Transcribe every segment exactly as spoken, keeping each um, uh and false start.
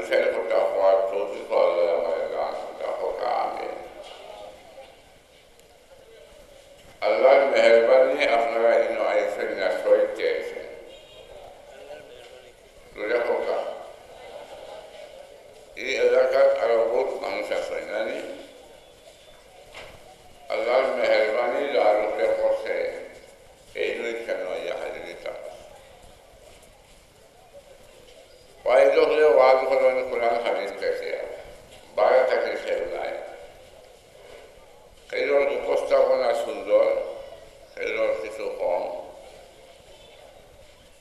শেষ কথা কওয়ার তৌফিক আল্লাহ আমারে দান করুক। আমিন। আল্লাহর মেহেরবানি আপনারা ইনো আইছেন না, সইতে আইছেন। জোরে কথা। এই এলাকাত আরো বহুত মানুষ আছে, জানি? আল্লাহর মেহেরবানি যার উপরে করছে, এই নয় কেন ইয়া হাজিরি তার। ওয়াইজ হলে ওয়াজ হলেন কোরআন হাদিস থেকে, বারো থেকে সেগুলাই। এগুলোর উপস্থাপনা সুন্দর, এগুলোর কিছু কম।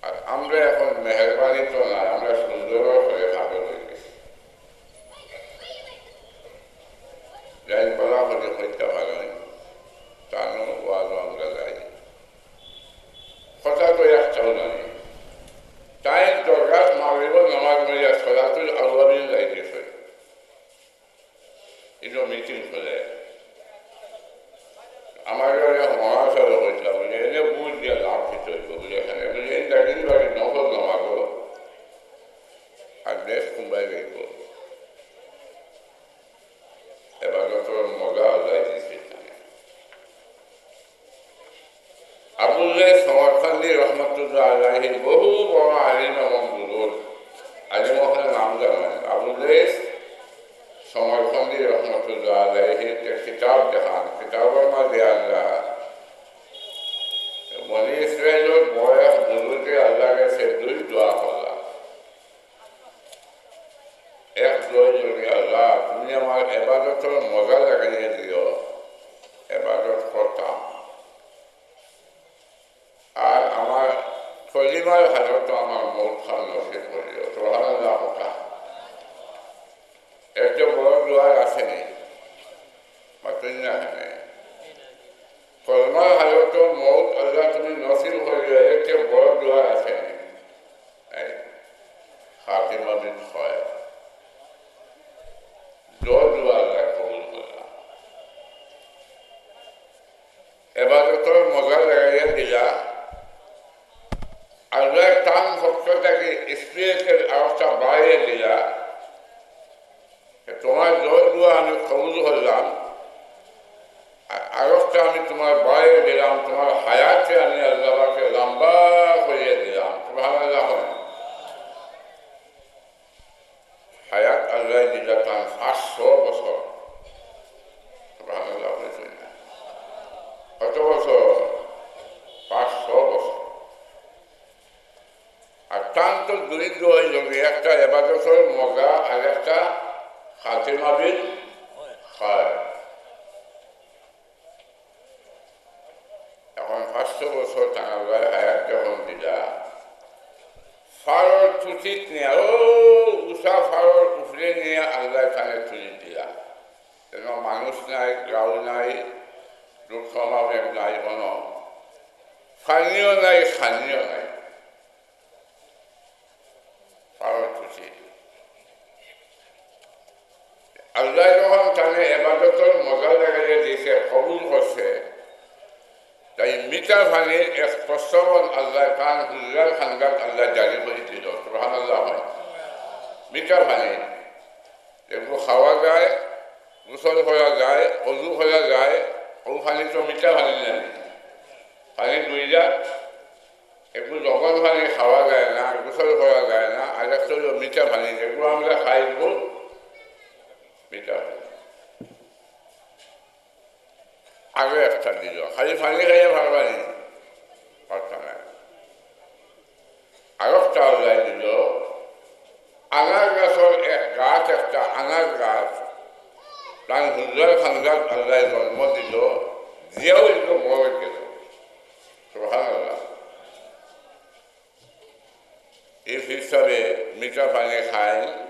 আর আমরা এখন মেহেরবানি তো নাই, আমরা সুন্দর করে ভালো হয়ে গেছি। যাই বলা হলে হইতে পারেন, তানও ওয়াজ আমরা যাই। কথা তো একটাও জানি। তাই দরকার মাগরিবর নামাজ পড়িয়া সলাতুল আওয়াবিন যাইতেছে। এটা মিটিং করে। আমার ঘরে মহাসভা হইতে হবে, এনে বুঝ দিয়ে লাভ খেতে হইব, বুঝে এখানে। বুঝে এই দাঁড়িয়ে বাড়ি নকল নামাজও। আর দেশ কুম্বাই গেল। এবার তো মজা যায় দিচ্ছে। আবুল লাইস সমরকান্দি রহমতুল্লাহ আলাইহি বহু বড় আলিম এবং বুজুর্গ। আলিম অকলর নাম জানেন? আবুল লাইস সমরকান্দি রহমতুল্লাহ আলাইহি যে কিতাব দেখান, কিতাবর মাঝে আল্লাহ বনি ইসরাইলর বড় এক বুজুর্গে আল্লাহর কাছে দুই দোয়া করলা। এক দোয়া করি, "আল্লাহ, তুমি আমার এবাদতর মজা লাগাইয়া দিও, এবাদত করতাম। আর আমার কলিমার হালতো আমার মউত খান নসিব করিও।" সুবহানাল্লাহ কথা। এর চেয়ে বড় দোয়া আর আছে নি? মাতুন না কেনে? কলিমার হালতো মউত আল্লাহ তুমি নসিব করিও, এর চেয়ে বড় দোয়া আর আছে নি? এই খাতিমা বিল খায়র। দোয়া দোয়া আল্লাহ কবুল করলা। এবাদতর মজা লাগাইয়া দিলা। আল্লাহ তান পক্ষ থাকি স্পিরিটের আওয়াজটা বাড়াইয়া দিলা। তোমার দোয়া দোয়া আমি কবুল করলাম। আর আরোকটা আমি তোমার বাড়াইয়া দিলাম, তোমার হায়াতে আমি আল্লাহ পাকে লম্বা করিয়া দিলাম। সুবহানাল্লাহ। হায়াত আল্লাহ দিলা তান পাঁচশো বছর। সুবহানাল্লাহ বলছেন না? কত বছর? পাঁচশো বছর। আর তান তো দুই দোয়াই লগে, একটা এবাদতর মজা আর একটা খাতিমা বিল খায়র। এখন পাঁচশো বছর তান আল্লাহ হায়াত যখন দিলা, ফারর তুতিত নিয়া, ও উষা ফারর উপরে নিয়া আল্লাহ তানে তুলি দিলা। যেন মানুষ নাই, গাউ নাই, দুঃখ অভাব নাই, কোনো পানিও নাই, খানিও নাই। ফারর তুতিত। আল্লাহ যখন তানে এবাদতর মজা লাগাইয়া দিছে, কবুল করছে, তাই মিঠা পানির এক প্রস্রবণ আল্লাহ তান হুজরার খান্দাত আল্লাহ জারি করি দিল। সুবহানাল্লাহ। মিঠা পানি, এগুলো খাওয়া যায়, গোসল করা যায়, অজু করা যায়, ও পানি তো মিঠা পানি জানি। পানি দুই জাত, একটু জগর পানি খাওয়া যায় না, গোসল করা যায় না, আর একটা হলো মিঠা পানি, যেগুলো আমরা খাই, এগুলো মিঠা পানি। আরো একটা দিল, খালি পানি খাইয়া পারবা নি? পারতা না। আরো একটা আল্লাহ দিল, আনার গাছর এক গাছ, একটা আনার গাছ, তান হুজরার খান্দাত আল্লাহ জন্ম দিল, যেও একটু বড় গেল। সুবহানাল্লাহ। এই হিসাবে মিঠা পানি খাইন,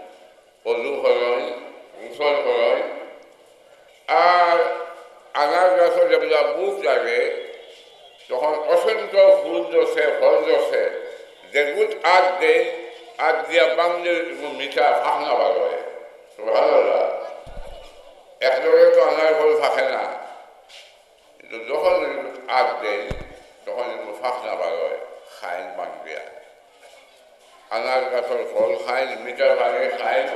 অজু করইন, গোসল করইন, আর আনার গাছর যেগুলা বুক লাগে, তখন অসংখ্য ফুল ধরছে, ফল ধরছে, যেগুত আত দেয়, আত দিয়া বাংলে এগুলো মিঠা ফাঁকনা বার হয়। সুবহানাল্লাহ। এক লগে তো আনার ফল থাকে না, কিন্তু যখন এগুলো আত দেয়, তখন এগুলো ফাঁকনা বার হয়, খাইন বাংলিয়া। আনার গাছর ফল খাইন, মিঠা পানি খাইন,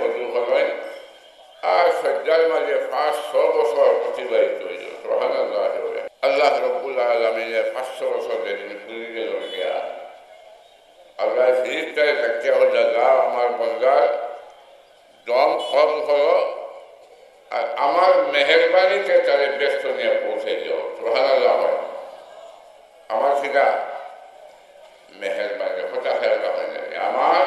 তার মাঝে পাঁচশো বছর অতিবাহিত হইল। সুবহানাল্লাহ। আল্লাহ রব্বুল আলামিনের পাঁচশো বছর যেদিন পুরি গেল গিয়া, আল্লাহ ফিরিস্তারে ডাকিয়া কইলা, "যাও, আমার বন্দার দম কবজ করো, আর আমার মেহেরবানিতে তারে বেহেস্তো নিয়া পৌঁছাই দাও।" সুবহানাল্লাহ। আমার কিতা? মেহেরবানি, কথা খেয়াল রাখেন, আমার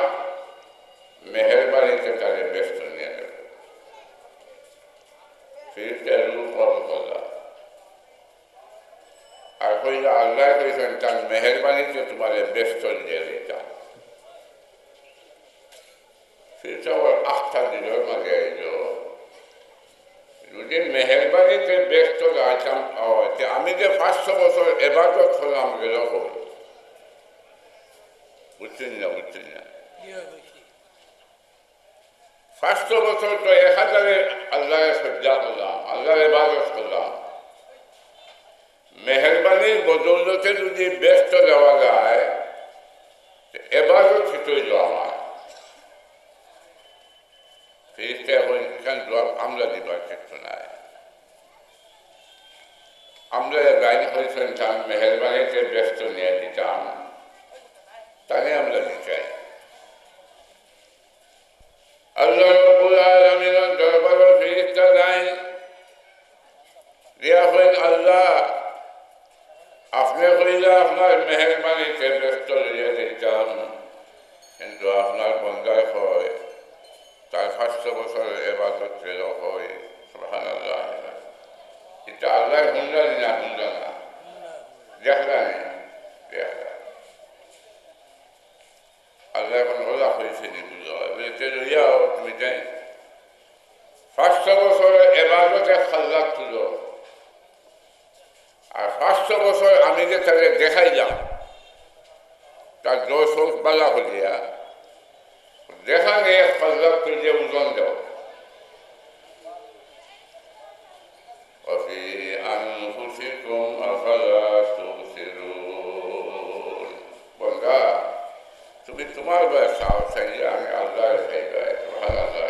মেহেরবানিতে তারে বেহেস্তো নিয়া দেব। ফিরিস্তায় রূহ কবজ করলা। আর কইলা, "আল্লায় কইছইন, তান মেহেরবানিতে তুমারে বেহেস্তো দিয়া দিতাম।" ফিরিস্তা আবার আখতা দিলর মাঝে আইলো, "যদি মেহেরবানিতে বেহেস্তো যাইতাম, ও, তে আমি যে পাঁচশো বছর ইবাদত করলাম গেল কই?" বুঝছইন না, বুঝছইন না? পাঁচশো বছর তো একাধারে আল্লাহরে সজ্জা করলাম, আল্লাহর ইবাদত করলাম। মেহেরবানির বদৌলতে যদি বেহেস্তো যাওয়া যায়, তে ইবাদত কিতা অইলো আমার? ফিরিস্তায় কইন, "ইখান জবাব আমরা দিবার কিচ্ছু নাই। আমরা লাইন কইছইন, তান মেহেরবানিতে বেহেস্তো নিয়া দিতাম, তারে আমরা দিতাম।" আল্লাহ রাব্বুল আলামিনের দরবারো ফিরিস্তা যাইন, গিয়া কইন, "আল্লাহ, আপনে কইলা আপনার মেহেরবানিতে বেহেস্তো লইয়া যাইতাম, কিন্তু আপনার বন্দায় কয়, তার পাঁচশো বছর ইবাদত গেল কই।" সুবহানাল্লাহ। ইটা আল্লায় হুনলা নি না হুনলা না? দেখলা নি? দেখলা। আল্লায় অখন অলা কইছইন নি বুঝো। বলে, "তে লইয়াও তুমি তাইন পাঁচশো বছর ইবাদতে খাল্লাত তুলো, আর পাঁচশো বছর আমি যে তারে দেখাইলাম, তার দুই চউখ বালা করিয়া, দেখানি এক খাল্লাত তুলিয়া ওজন দেও।" وفي أنفسكم أفلا تبصرون। বন্দা, তুমি তুমার বায় চাও, চাইলে আমি আল্লাহরে চাইবায়, সুবহানাল্লাহ।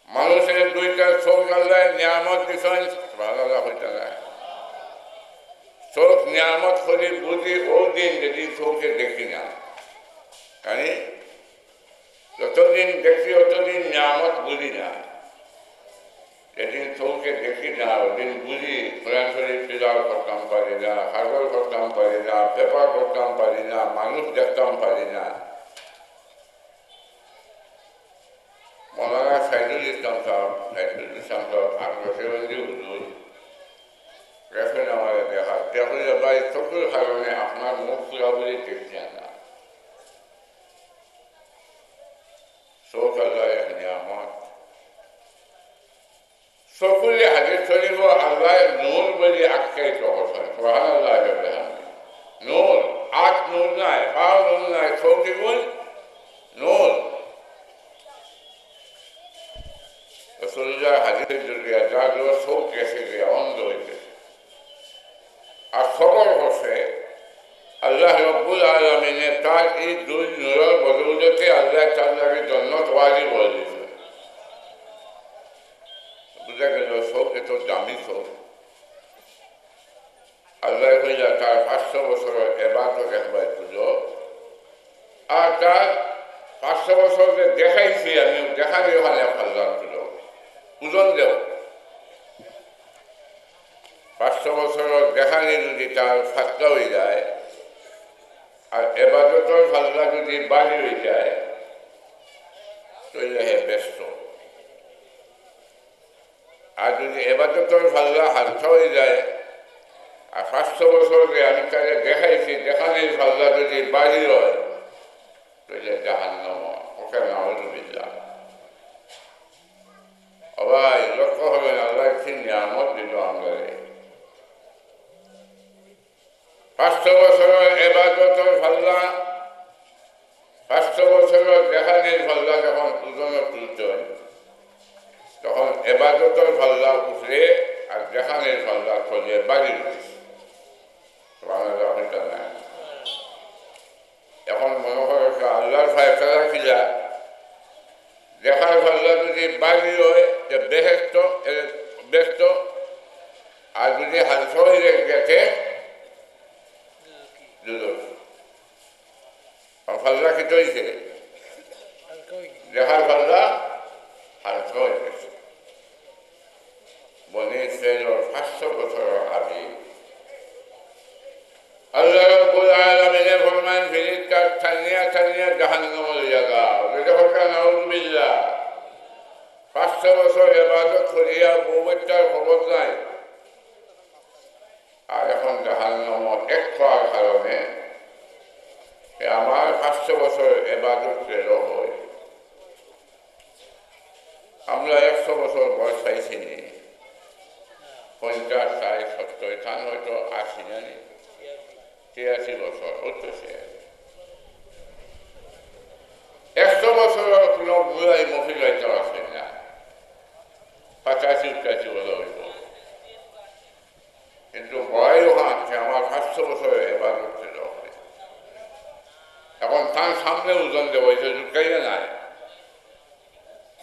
মানুষরে দুইটা চউখ আল্লায় নিয়ামত দিছইন, সুবহানাল্লাহ কইতা না? চউখ নিয়ামত করি বুঝি অউ দিন যেদিন চউখে দেখি না। মানে যতদিন দেখি অতদিন নিয়ামত বুঝি না। যেদিন চউখে দেখি না, অউ দিন বুঝি, কোরআন শরীফ তিলাওয়াত করতাম পারি না, কাগজ করতাম পারি না, পেপার করতাম পারি না, মানুষ দেখতাম পারি না। মৌলানা সাইদুল ইসলাম সাহেব, সাইদুল ইসলাম সাহেব, আর রসেবন্দি হুজুর, গেছেন আমারে দেখাত। দেখি যে ভাই, চউখর কারণে আপনার মুখ পুরাপুরি দেখছি না। চউখ আল্লাহর এক নিয়ামত। চউখরে হাদিস শরীফো আল্লায় নূর বলি আখ্যায়িত করছইন। সুবহানাল্লাহ। নূর, আত নূর নায়, পাও নূর নায়, চউখ ইগুন নূর। রাসূলুল্লাহর হাদিসে যদি যার চউখ গেছে গিয়া অন্ধ অইছে, আর সবর করছে, আল্লাহ রাব্বুল আলামিনে তার এই দুই নূরর বদৌলতে আল্লায় তার লাগি জন্নত ওয়াজিব করি দিছে। বুঝা গেল, চউখ এত দামি চউখ। আল্লায় কইলা, "তার পাঁচশো বছরর ইবাদত একবার বুঝো, আর তার পাঁচশো বছর যে দেখাইছি আমি, দেখানি অখান এক খাল্লাত তুলো, ওজন দেও।" পাঁচশো বছরর দেখানি যদি তার পাতলা অই যায়, আর ইবাদতর পাল্লা যদি ভারী অই যায়, তাইলে হে বেহেস্তো। আর যদি ইবাদতর পাল্লা হালকা অই যায়, আর পাঁচশো বছর যে আমি তারে দেখাইছি, দেখানির পাল্লা যদি ভারী অয়, তাইলে জাহান্নামো। ওকে নাউজুবিল্লাহ। ও ভাই, লক্ষ্য করইন, আল্লায় কি নিয়ামত দিল আমরারে। পাঁচশো বছরর ইবাদতর পাল্লা, পাঁচশো বছরর দেখানির পাল্লা যখন ওজনো তুলছইন, তখন ইবাদতর পাল্লা উপরে আর দেখানির পাল্লা তলে ভারী অইছে। সুবহানাল্লাহ, অইছে না? এখন মনো করো যে আল্লাহর ফয়সালা কিলা, দেখার পাল্লা যদি বাড়ি হয়, যে বেহেস্ত, এ, বেহেস্ত, আর যদি হালকা হয়ে গেছে, দুজখ। আর পাল্লা কিতা হইছে? দেখার পাল্লা হালকা হয়ে গেছে। বনি ইসরাইলর পাঁচশো বছরর আগে আল্লাহ রাব্বুল আলামিনে ফরমাইন, "ফিরিস্তা টানিয়া টানিয়া জাহান্নামো লইয়া যাও।" এটা কথা নাউজুবিল্লাহ। পাঁচশো বছর ইবাদত করিয়া বউ বাচ্চার খবর নাই। আর এখন জাহান্নামো এক পাওয়ার কারণে এ আমার পাঁচশো বছর ইবাদত গেল হয়। আমরা একশো বছর বয়স চাইছি নি, পঞ্চাশ, ষাট, সত্তর, তান হয়তো আশি জানি, তিরাশি বছর, অত সে। একশো বছরর কোনো বুড়াই মফিজ হইতে পারছে না, পঁচাশি উটাশি বছর হইব। কিন্তু বড়াই ওখান আছে, আমার পাঁচশো বছরের এবার করতে দেওয়া হয়। এখন তার সামনে ওজন দেওয়া হয়েছে, জুটকাইয়া নাই।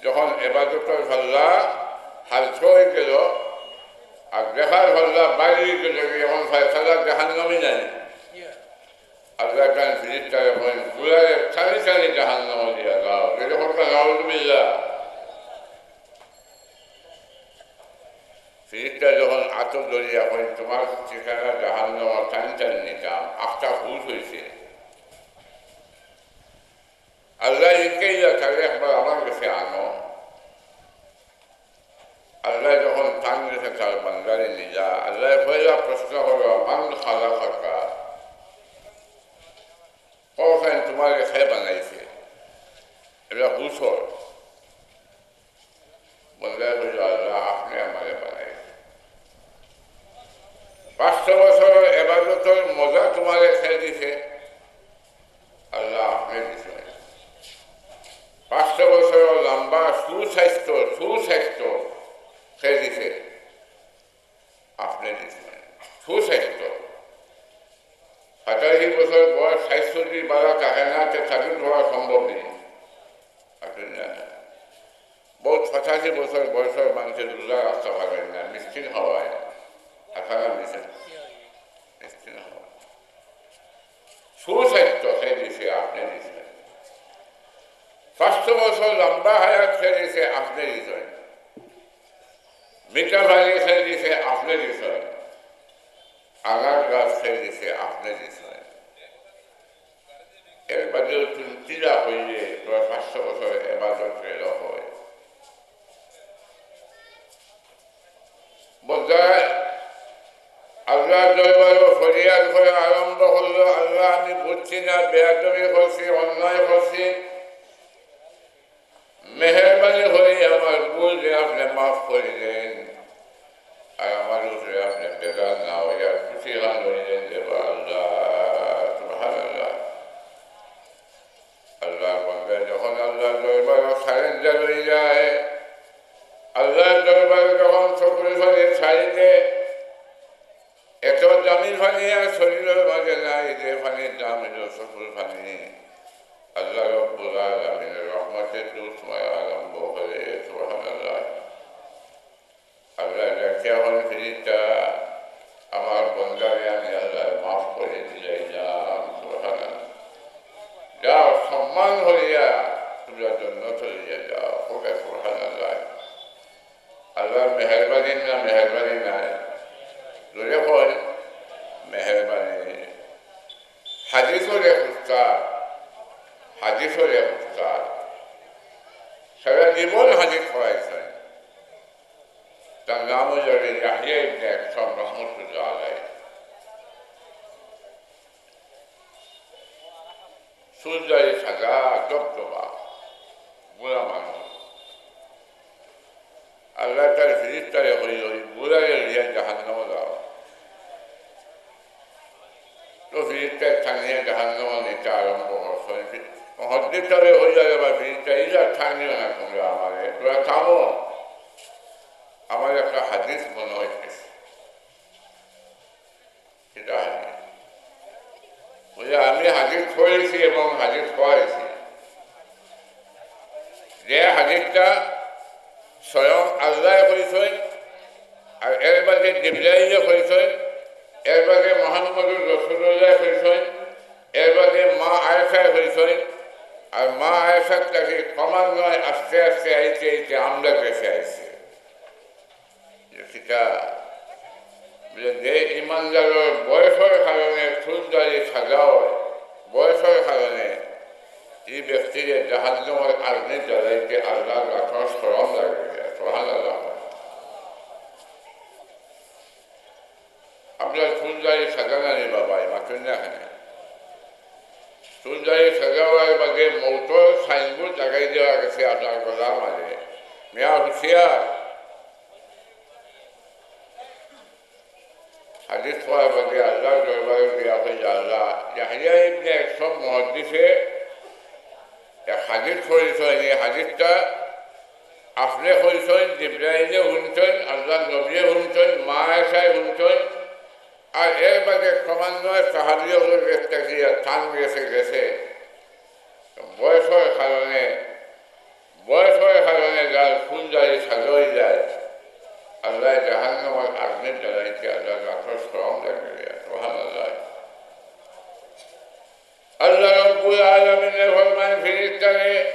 যখন এবাদতর পাল্লা হালকা হয়ে গেল, আর দেখার পাল্লা বাইরে হয়ে গেল, এখন ফয়সালা জাহান্নামে নাই। আল্লাহ তাআলা ফিরিস্তারে কইন, "বুড়ারে টানি টানি জাহান্নামো দিয়া যাও।" এটা কথা নাউজুবিল্লাহ। ফিরিস্তা যখন আতো ধরিয়া কইন, "তোমার ঠিকানা জাহান্নামো, টানি টানি নিতাম, আখটা ভুল হয়েছে।" আল্লাহ ইনকে ইলা তাহলে একবার আমার কাছে আনো। আল্লাহ যখন তান কাছে তার বান্দারে নিলা, আল্লাহ পয়লা প্রশ্ন করো, "মান খালাকাকা?" কখন তোমার কে বানাইছে? এটা হুসর। বন্দায় কইল, "আল্লাহ, আপনে আমারে বানাইছে।" পাঁচশো বছরর এবাদতর মজা তোমারে কে দিছে? আল্লাহ, আপনে দিছইন। পাঁচশো বছরর লম্বা সুস্বাস্থ্য, সুস্বাস্থ্য কে দিছে? আপনে দিছইন। সুস্বাস্থ্য। সাতাশি বছর বয়স, স্বাস্থ্য যদি বালা থাকে না, তে সাবিত হওয়া সম্ভব নেই। আপনি না। বহুত পঁচাশি বছর বয়সর মানুষে রোজা রাখতে পারেন না, মিষ্টিন খাওয়ায়। আপনারা মিষ্টিন, মিষ্টিন খাওয়ায়। সুস্বাস্থ্য কে দিছে, আপনে দিছইন। স্বাস্থ্য বছর লম্বা হায়াত কে দিছে, আপনে দিছইন। মিঠা পানি কে দিছে, আপনে দিছইন। আনার গাছ কে দিছে, আপনে দিছইন। এর বাদেও তুমি তিলা হইলে তোমার পাঁচশো বছর এবাদত গেল হয়। বন্দায় আল্লাহর দরবারো ফরিয়াদ করা আরম্ভ করলো, "আল্লাহ, আমি বুঝছি না, বেয়াদবি করছি, অন্যায় করছি, মেহেরবানি করি আমার ভুলরে আপনে মাফ করি দেন, আর আমার উপরে আপনে বেজার না হইয়া খুশি হন হইলেন দেবা আল্লাহ।" সুবহানাল্লাহ। আল্লাহর বন্দা যখন আল্লাহর দরবারো সারেন্ডার হয়ে যায়, আল্লাহর দরবারো যখন চকুর পানি ছাড়ি দেয়, এত দামি পানি আর শরীরর মাঝে নাই, যে পানির দাম হইল চকুর পানি। আল্লাহ রব্বুল আলামিনের রহমতে দুধ মায়া আরম্ভ করে, সুবহানাল্লাহ। আল্লাহ ডাকিয়া বলেন, "ফিরিস্তা, আমার বন্দারে আমি আল্লাহ মাফ করে দিলাইলাম।" সুবহানাল্লাহ। যাও, সম্মান করিয়া তোমরা জন্নত লইয়া যাও। ওকে, সুবহানাল্লাহ। আল্লাহর মেহেরবানি না মেহেরবানি নাই? জোরে কই, মেহেরবানি। হাদিসর এক উস্তাদ, হাদিসর এক উস্তাদ, সারা জীবন হাদিস পড়াইছেন। তার নাম হইল ইয়াহইয়া ইবনে আকসাম রহমতুল্লাহ আলাইহি। চুলদাড়ি সাদা, জবজবা, বুড়া মানুষ। আল্লাহ তার ফিরিস্তারে কইল, "ওই বুড়ারে লইয়া জাহান্নামো যাও।" তো ফিরিস্তায় টানিয়া জাহান্নামো নিতে আরম্ভ করছে। মহদ্দিস সাহেব হয়ে যাবে বা ফিরিস্তা, "ইলা টানিও না তোমরা আমারে, তোরা থামো। আমার একটা হাদিস মনে হচ্ছে।" সেটা হাদিস। বলে, "আমি হাদিস পড়েছি এবং হাদিস পড়েছি।" যে হাদিসটা স্বয়ং আল্লায় কইছইন, আর এর বাদে জিব্রাইলে কইছইন, এর বাদে মুহাম্মদুর রাসূলুল্লায় কইছইন, এর বাদে মা আয়েশায় কইছইন, আর মা আয়েশার থাকি ক্রমান্বয়ে আস্তে আস্তে আইতে আইতে আমরার গেছে আইছে। যে কিতা? বুলে, যে ইমানদারর বয়সর কারণে চুল দাড়ি সাদা অয়, বয়সর কারণে, ই ব্যক্তিরে জাহান্নামর আগুনে জ্বালাইতে আল্লার বাক্কো শরম লাগে। সুবহানাল্লাহ। আমরার চুল দাড়ি সাদা না রে বাবা, ই মাতইন না কেনে? চুল দাড়ি সাদা অওয়ার বাদে মউতর সাইনবোর্ড লাগাই দেওয়া গেছে আমরার গলার মাঝে, মিয়া হুঁশিয়ার। হাদিস পড়ার বাদে আল্লার দরবারে গিয়া কইলা, "আল্লাহ।" ইয়াহইয়া ইবনে একশম মুহাদ্দিসে এক হাদিস পড়ছইন, ই হাদিসটা আপনে কইছইন, জিব্রাইলে হুনছইন, আল্লার নবীয়ে হুনছইন, মা আয়েশায় হুনছইন, আর এর বাদে ক্রমান্বয়ে সাহাবী অকলর গেছ থাকি তান গেছে গেছে। বয়সর কারণে, বয়সর কারণে যার চুল দাড়ি সাদা অই যায়, আল্লায় জাহান্নামর আগুনে জ্বালাইতে আল্লার বাক্কো শরম লাগে। সুবহানাল্লাহ। আল্লাহ রাব্বুল আলামিনে ফরমাইন, ফিরিস্তারে,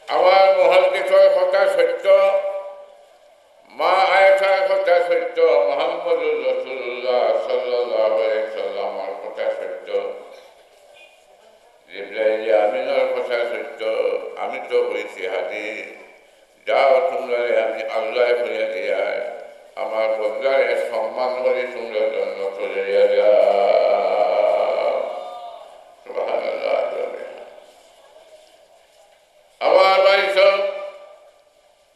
আমার মুহাদ্দিসর কথা সত্য, মা আয়েশার কথা সত্য, মুহাম্মদুর রাসূলুল্লাহ সাল্লাল্লাহু আলাইহি ওয়াসাল্লামর কথা সত্য, জিব্রাইল আমিনর কথা সত্য, আমি তো অইছি হাজির। যাও, তুমরারে আমি আল্লায় কইয়া দিয়ার, আমার বন্দারে সম্মান করি তুমরা জন্নতো লইয়া যাও। সুবহানাল্লাহ। আমার ভাই সব,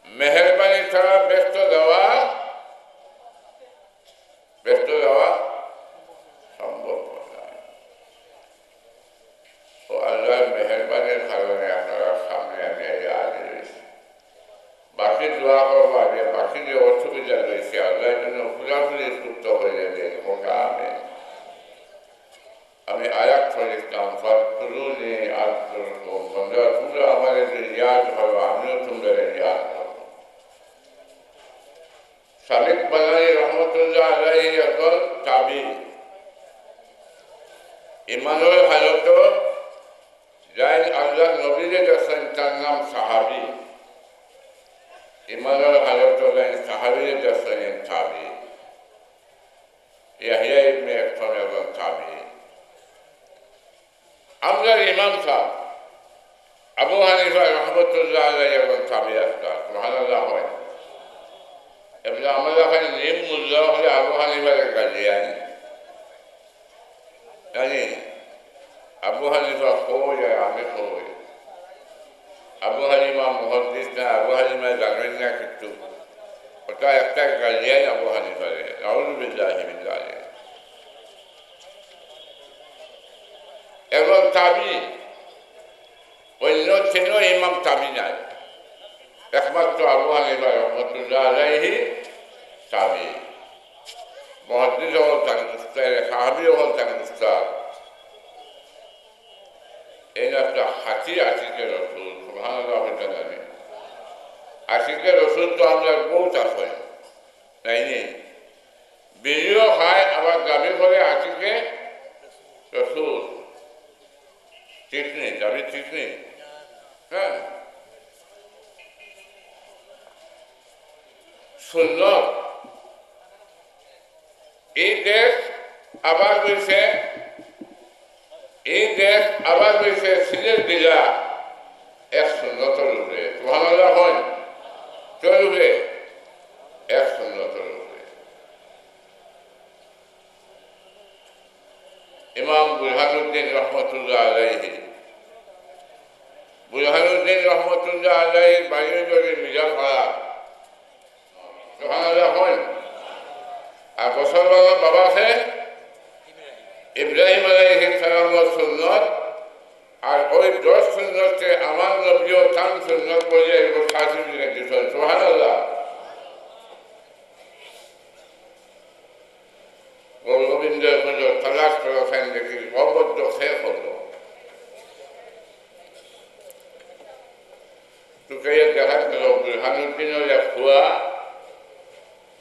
মেহেরবানি ছাড়া বেহেস্তো যাওয়া, বেহেস্তো যাওয়া সম্ভব না। ও আল্লার মেহেরবানির কারণে আপনারার সামনে আমি আইয়া হাজির অইছি। বাকি দোয়া করবা যে বাকি যে অসুবিধা রইছে, আল্লায় যেন পুরাপুরি সুস্থ করিয়া দেইন। হোক আমিন। আমি আয়াত পড়ছিলাম, "ফাজকুরুনি আযকুরকুম।" বন্দা, তুমরা আমারে যে ইয়াদ করো, আমিও তুমরারে ইয়াদ করমু। সাদিক বানানী রহমতুল্লাহ আলাইহি একজন তাবি। ইমানর হালতো যেইন আল্লার নবীরে দেখছইন, তান নাম সাহাবি। ইমানর হালতো যেইন সাহাবিরে দেখছইন, তাবি। ইয়াহইয়া ইবনে একশম একজন তাবি। আমরার ইমাম সাব আবু হানিফা রহমতুল্লাহ আলাইহি একজন তাবি আছলা। সুবহানাল্লাহ কইন। এমনে আমরা যখন নিম মুল্লা অকলে আবু হানিফারে গালি আনি, জানি, আবু হানিফা কই আর আমি কই? আবু হানিফা মুহাদ্দিস না, আবু হানিফা জানইন না কিচ্ছু। ওটা একটা গালিয়াই আবু হানিফারে। নাউজুবিল্লাহি মিন যালিক। একজন তাবি, অইন্য তিনো ইমাম তাবি নায়, একমাত্র আবু হানিফা রহমতুল্লাহ আলাইহি তাবি। মুহাদ্দিস অকল তান উস্তাদ, সাহাবি অকল তান উস্তাদ। এই নামটা হাতি আশিকে রসুল, সুবহানাল্লাহ বলতে জানি। আশিকে রসুল তো আমরা বহুত আছে, তাই নি? বিড়িও খায়, আবার দাবি করে আশিকে রসুল। ঠিক নি? দাবি ঠিক নি? হ্যাঁ। সুন্নত। এই দেশ আবাদ অইছে, এই দেশ আবাদ অইছে সিলেট জেলা এক সুন্নতর উপরে। সুবহানাল্লাহ কইন। কিতার উপরে? এক সুন্নতর উপরে। ইমাম বুরহানুদ্দিন রহমতুল্লাহ আলাইহি, বুরহানুদ্দিন রহমতুল্লাহ আলাইহির বাড়ি অইলো মির্জাপাড়া। সুবহানাল্লাহ কইন। আর মুসলমানর বাবা আছে ইব্রাহিম আলাইহিস সালামর সুন্নত, আর ওই দশ সুন্নতকে আমার নবীও তান সুন্নত বলে এগুলো সার্টিফিকেট দিয়েছেন। সুবহানাল্লাহ। গৌর গোবিন্দ কইল, "তালাশ করো, ফাইন দেখি, অবদ্ধ কে করলো?" টুকাইয়া দেখা গেল বুরহানুদ্দিনর এক ফুয়া,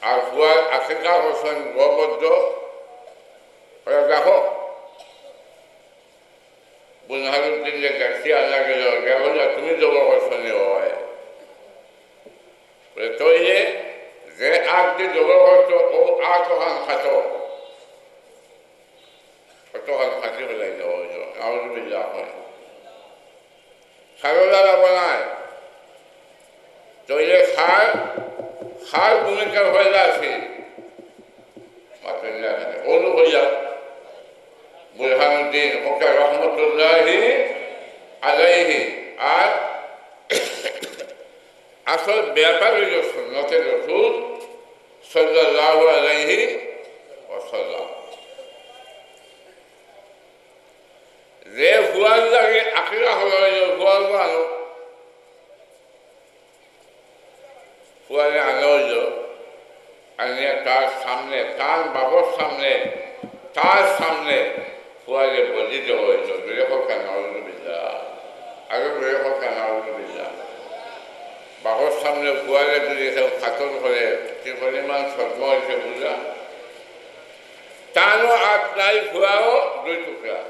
আর ফুয়ার আকিকা করছইন গো বদ্ধ। ওরা দেখো, বুরহানুদ্দিন যে দেখছি আনা গেল, গেল না, তুমি জবো করছো নি অয়। বলে, "তইলে যে আগ দি জবো করছো, ও আগ ওখান খাটো।" কতখান খাটি হলাই দেওয়া হইল, নাউজুবিল্লাহ হয়। সারদারা বানায়, তইলে খার, খার ভূমিকা হইলা আছে। মাতুল্লাহ খানে, অনু হইয়া, বুরহানুদ্দিন, ওকে রহমতুল্লাহি আলাইহি, আর আসল ব্যাপার হইল সুন্নতে রসুল সাল্লাল্লাহু আলাইহি ওয়াসাল্লাম। যে ফুয়ার লাগি আকিকা করা হইল, ফুয়ার বানো, ফুয়ারে আনা হইল, আনিয়া তার সামনে, তার বাবার সামনে, তার সামনে ফুয়ারে বলি দেওয়া হইল। জোরে হোক না, নাউজুবিল্লাহ। আরো জোরে হোক না, নাউজুবিল্লাহ। বাবার সামনে ফুয়ারে যদি কেউ কাতল করে, কি পরিমাণ সদমা হইছে বুঝা? তারও আত নাই, ফুয়াও দুই টুকরা।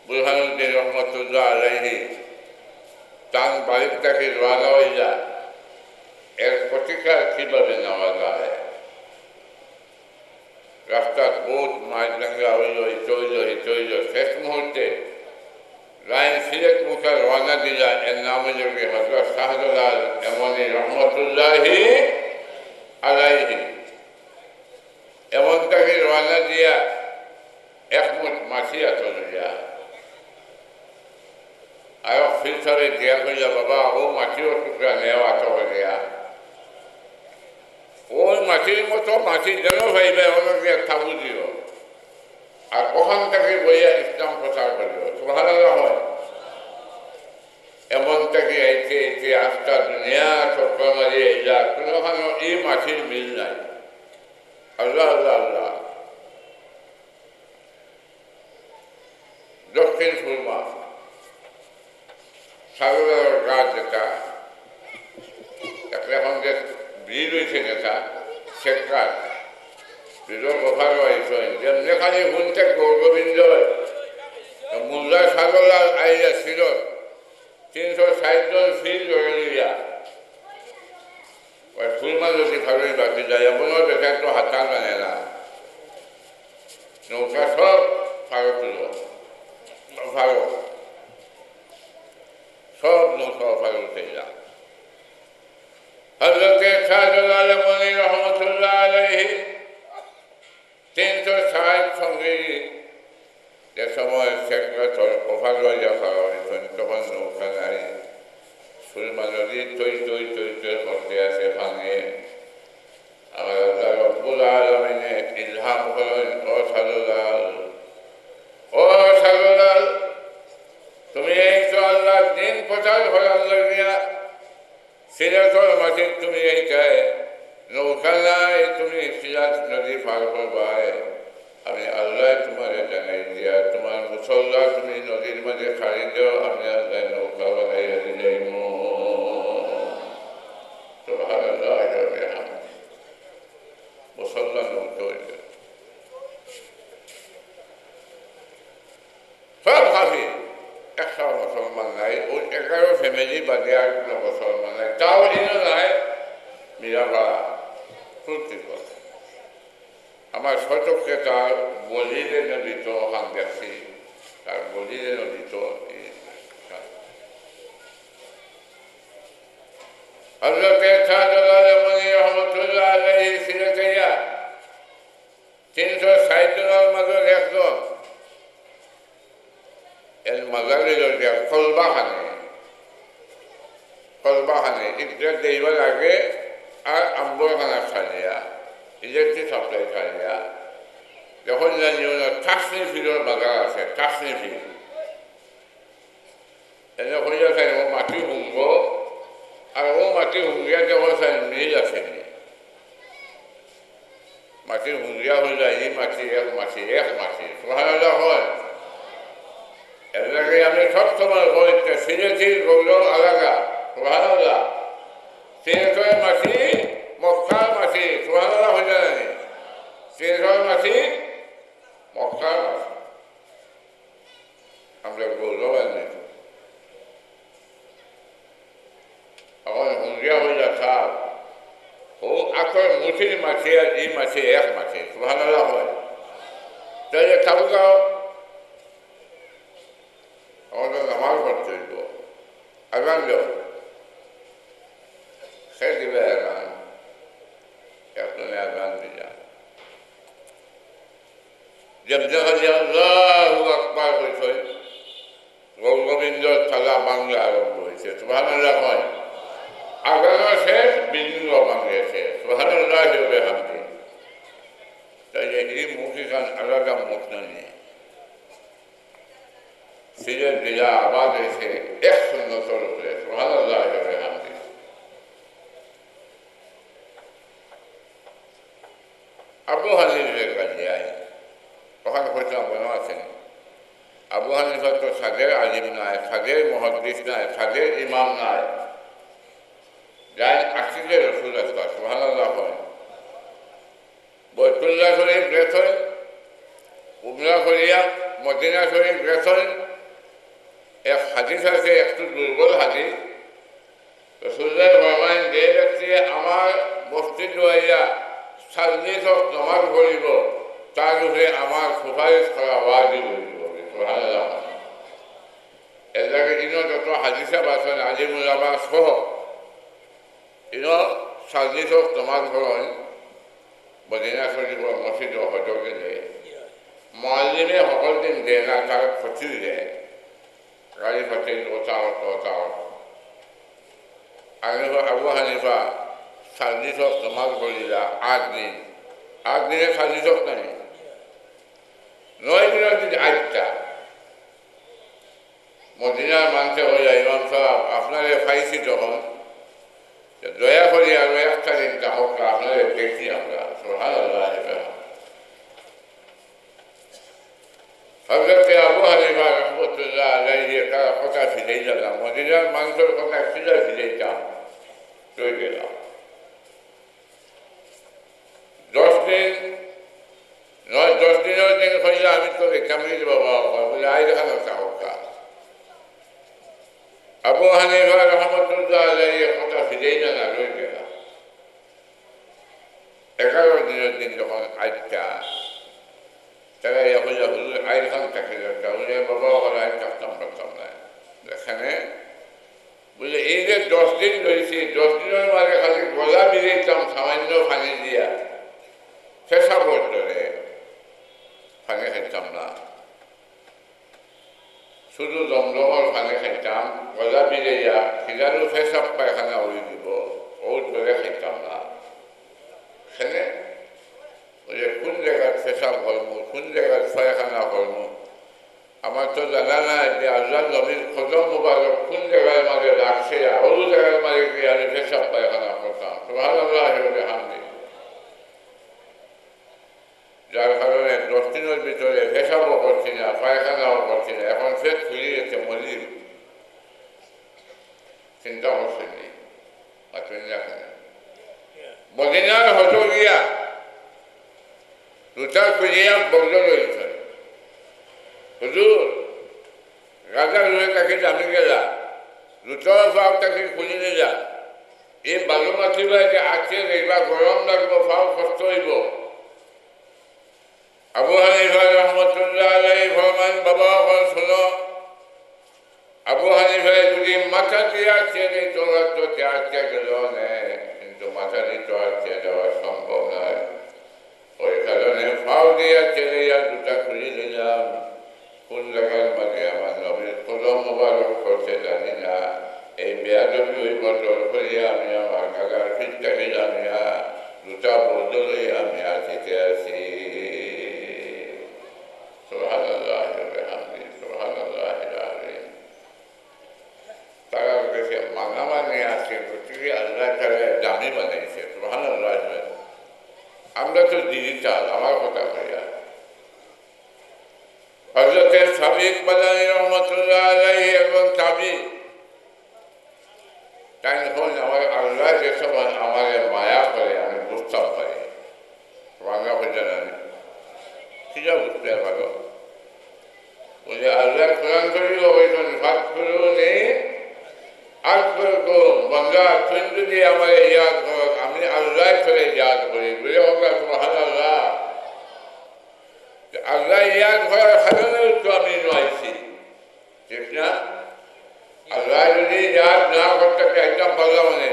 বুরহানুদ্দিন রহমতুল্লাহ আলাইহি তান বাড়ির থাকি রওয়ানা হইলা, এর প্রতিকার কিভাবে নেওয়া যায়? রাস্তাত বহুত মাইর দাঙ্গা হইল, ইত হইল, হিত হইল। শেষ মুহূর্তে লাইন সিলেট মুখে রওয়ানা দিলা, এর নাম হইল কি হযরত শাহজালাল এমনি রহমতুল্লাহি আলাইহি। এমন থাকি রওয়ানা দিয়া এক মুঠ মাটি আতো লইয়া আরো ফিল্টারে দিয়া কইলা, "বাবা, ও মাটিও টুকরা নেও আতো করিয়া। ওই মাটির মতো মাটি যেন পাইবে, ওনো দিয়া তাবু দিও। আর ওখান থাকি বইয়া ইসলাম প্রচার করিও।" সুবহানাল্লাহ হয়। এমন থাকি আইতে আইতে আস্তা দুনিয়া চক্কর মারি আইলা, কোনোখানো এই মাটির মিল নাই। আল্লাহ, আল্লাহ, আল্লাহ। দক্ষিণ সুরমা, সাগরের গাছ যেটা, একটা এখন যে ব্রিজ হয়েছে যেটা, সেটা ব্রিজের কথা রয়েছে, যেমনি খালি শুনতে গৌরবিন্দ মুল্লা সাগরলাল আইয়া ছিল, তিনশো ষাট জন ফিল ধরে নিয়া ওই ফুলমা যদি ফারুই বাকি যায়, এমনও বেকার তো হাতা জানে না। নৌকা সব ফারো তুলো, ফারো, সব নৌকা ফারো উঠে যা। হযরতে শাহজালাল এমনি রহমতুল্লাহ আলাইহি তিনশো ষাট সঙ্গী যে সময় সেক্রেটারি অফার হইয়া করা হইতেন, তখন নৌকা নাই। সুরমা নদী টই টই টই টই করতে আছে পানি। আমার আল্লাহ রব্বুল আলামিনে ইলহাম করেন, "ও শাহজালাল, ও শাহজালাল, তুমি এই তো আল্লাহর দিন প্রচার করার লাগিয়া সিলেটর মাটিত তুমি এইটায় নৌকা নাই, তুমি সিলেট নদী পার করবায়। আমি আল্লাহ তোমারে জানাই দিয়া, তোমার মুসল্লা তুমি নদীর মাঝে ছাড়ি দেও, আমি আল্লাহ নৌকা বানাইয়া দিলাইমু।" সুবহানাল্লাহ ওয়া বিহামদিহি। মুসল্লা নৌকা হইল। সব কাফির, একটাও মুসলমান নাই। ওই এগারো ফ্যামিলি বাদে আর কোনো মুসলমান নাই। তাও ইনো নাই, মিরাপাড়া, তুলসীগঞ্জ। আমার শতকে তার বলিরে নদী তো ওখান দেখছি, তার বলিরে নদী তো এই হযরতে শাহজালাল এমনি রহমতুল্লাহ আলাইহি সিলেটে গিয়া তিনশো ষাট জনের মাঝে একজন, এর মাজার হইল যে কলবাখানে, কলবাখানে ইদ্রে দেইবার আগে আর আম্বরখানা ছাড়িয়া, ইলেকট্রিক সাপ্লাই ছাড়িয়া, যখন জানি ওনার ঠাসনি ফিরর মাজার আছে, ঠাসনি ফির। এনে কইয়া চাই ও মাটি হুঙ্গো, আর ও মাটি হুঙ্গিয়া দেখো চাই মিল আছে নি। মাটি হুঙ্গিয়া হইলে এই মাটি এক মাটি, এক মাটি। সুবহানাল্লাহ হয়। এর লাগে আমি সব সিলেটির গৌরব আলাদা। সুবহানাল্লাহ। সিলেটর মাটি মক্কার মাটি। সুবহানাল্লাহ কইতা নানি? সিলেটর মাটি মক্কার মাটি। আমরা গৌরবান্বিত। অখন হুজুরে কইলা, "সাব, অউ আতর মুঠির মাটি আর ই মাটি এক মাটি।" সুবহানাল্লাহ কইন। তাইলে তাও যাও, অখন তো নামাজ পড়তে অইবো। আজান দেও। সে দিবা আজান। একজনে আজান দিলা। যেমনে খালি আল্লাহু আকবার কইছইন, গৌরবিন্দর তালা ভাঙ্গা আরম্ভ অইছে। সুবহানাল্লাহ কইন। আজানও শেষ, বিন্দু ভাঙ্গা শেষ। সুবহানাল্লাহি ওয়া বিহামদিহি। তাইলে ই মুখ ইখান আলাদা মুখ নানি? সিলেট জেলা আবাদ অইছে এক সুন্নতর উপরে। সুবহানাল্লাহি ওয়া বিহামদিহি। আবু হানিফার কাছে আই, অখান কইতাম মনো আছে নি? আবু হানিফা তো সাদের আলিম নায়, সাদের মুহাদ্দিস নায়, সাদের ইমাম নায়। যাইন আশিকে রসুল আস্তা, সুবহানাল্লাহ কইন। বাইতুল্লাহ শরীফ গেছইন, উমরা করিয়া মদিনা শরীফ গেছইন। এক হাদিস আছে, একটু দুর্বল হাদিস। রাসূলুল্লাহ ফরমাইন, "যে ব্যক্তি আমার বস্তিত আইয়া চল্লিশ ওয়াক্ত নামাজ পড়িবো, তার উপরে আমার সুপারিশ করা ওয়াজিব অইবো।" সুবহানাল্লাহ। এর লাগি ইনো যত হাদিস আছেন, আলিম উলামা সহ, ইনো চল্লিশ ওয়াক্ত নামাজ পড়ইন, মদিনা শরীফর মসজিদো হজো গেলে, মুআল্লিমে হকল দিন দেয় না, তার ক্ষতি অইযায়। গাড়ি ফাটে, ওটা অত, ওটা অত। আবু হানিফা চল্লিশ ওয়াক্ত নামাজ পড়িলা আট দিন। আট দিনে চল্লিশ ওয়াক্ত নানি? নয় দিনর দিন আটটা। মদিনার মানষে কইলা, "ইমাম সাব, আপনারে পাইছি যখন, তে দয়া করি আরো একটা দিন থাকউক্কা, আপনারে দেখি আমরা।" সুবহানাল্লাহ। হযরতে আবু হানিফা রহমতুল্লাহ আলাইহি তারা কথা ফিরাইলা না, মদিনার মানষর কথা কিলা ফিরাইতাম, রই গেলা। দশ দিন, নয়, দশ দিনর দিন কইলা, "আমি তো দেখতাম নি রে বাবা।" বলে, "আইজ এখানো থাকউক্কা।" আবু হানিফা রহমতুল্লাহ আলাইহি কথা ফিরাইলা না, রই গেলা। এগারো দিনর দিন যখন আইতা, তারা ইয়া কইলা, "হুজুর, আইজ এখান থাকি যাউক্কা।" বলে, "বাবা, অখন আইজ থাকতাম পারতাম না।" এখানে বলে, "এই যে দশ দিন রইছি, দশ দিনর মাঝে খালি গলা ভিজাইতাম সামান্য পানি দিয়া, পেশাবর তরে পানি খাইতাম না, শুধু জমজমর পানি খাইতাম, গলা ভিজাইয়া, খিদারু পেশাব পায়খানা অই দিবো, অউ তরে খাইতাম না।" কেনে? বলে, "কুন জাগাত পেশাব করমু, কুন জাগাত পায়খানা করমু, আমার তো জানা নাই যে আল্লাহর নবীর কদম মুবারক কুন জাগার মাঝে রাখছে, আর অউ জাগার মাঝে গিয়া আমি পেশাব পায়খানা করতাম।" সুবহানাল্লাহি ওয়া বিহামদিহি। যার কারণে দশ দিনর ভিতরে পেশাবও করছি না, পায়খানাও করছি না, এখন পেট ফুলি গেছে, মরি। চিন্তা করছেন নি? মাতইন না কেনে? মদিনার হজো গিয়া জুতা খুলিয়া বগলো লইছইন। হুজুর, গাজা রুহে থাকি জামি গেলা, জুতাও পাও থাকি খুলি নিলা। এই বালু মাটি বায় যে আটকে যাইবা, গরম লাগবো, পাও কষ্ট অইবো। আবু হানিফা রহমতুল্লাহ আলাইহি ফরমাইন, "বাবা, অখন শুনো, আবু হানিফায় যদি মাথা দিয়া আটকে দিত, তো তে আটকে গেল নে, কিন্তু মাথা দিয়া তো আটকে দেওয়া সম্ভব নয়। ওই কারণে পাও দিয়া আটকে দিয়া জুতা খুলি নিলাম। কুন জাগার মাঝে আমার নবীর কদম মোবারক পড়ছে জানি না। এই বেয়াদবি অইবো, জোর করিয়া আমি আমার গাজার ফিরতে গেলাম ইয়া, জুতা বদলে আমি আটিতে আছি।" সুবহানাল্লাহি ওয়া বিহামদিহি, সুবহানাল্লাহিল আযীম। তারার গেছে মানামানি আছে, গতিকে আল্লাহ তাআলা দামি বানাইছে। সুবহানাল্লাহ। আমরা তো ডিজিটাল, আমার কথা কইয়া। হযরতে সাবিক বাদানী রহমতুল্লাহ আলাইহি একজন তাবি, কোরআন শরীফ অবশ্য ফাদকুরুনি আযকুরকুম, বান্দা, তুই যদি আমারে ইয়াদ করস, আমি আল্লায় তোরে ইয়াদ করি। বলে, "ওগো, সুবহানাল্লাহ।" আল্লায় ইয়াদ করার কারণেউ তো আমি ইনো আইছি, ঠিক না? আল্লায় যদি ইয়াদ না করতা, আইতাম পারলাম না,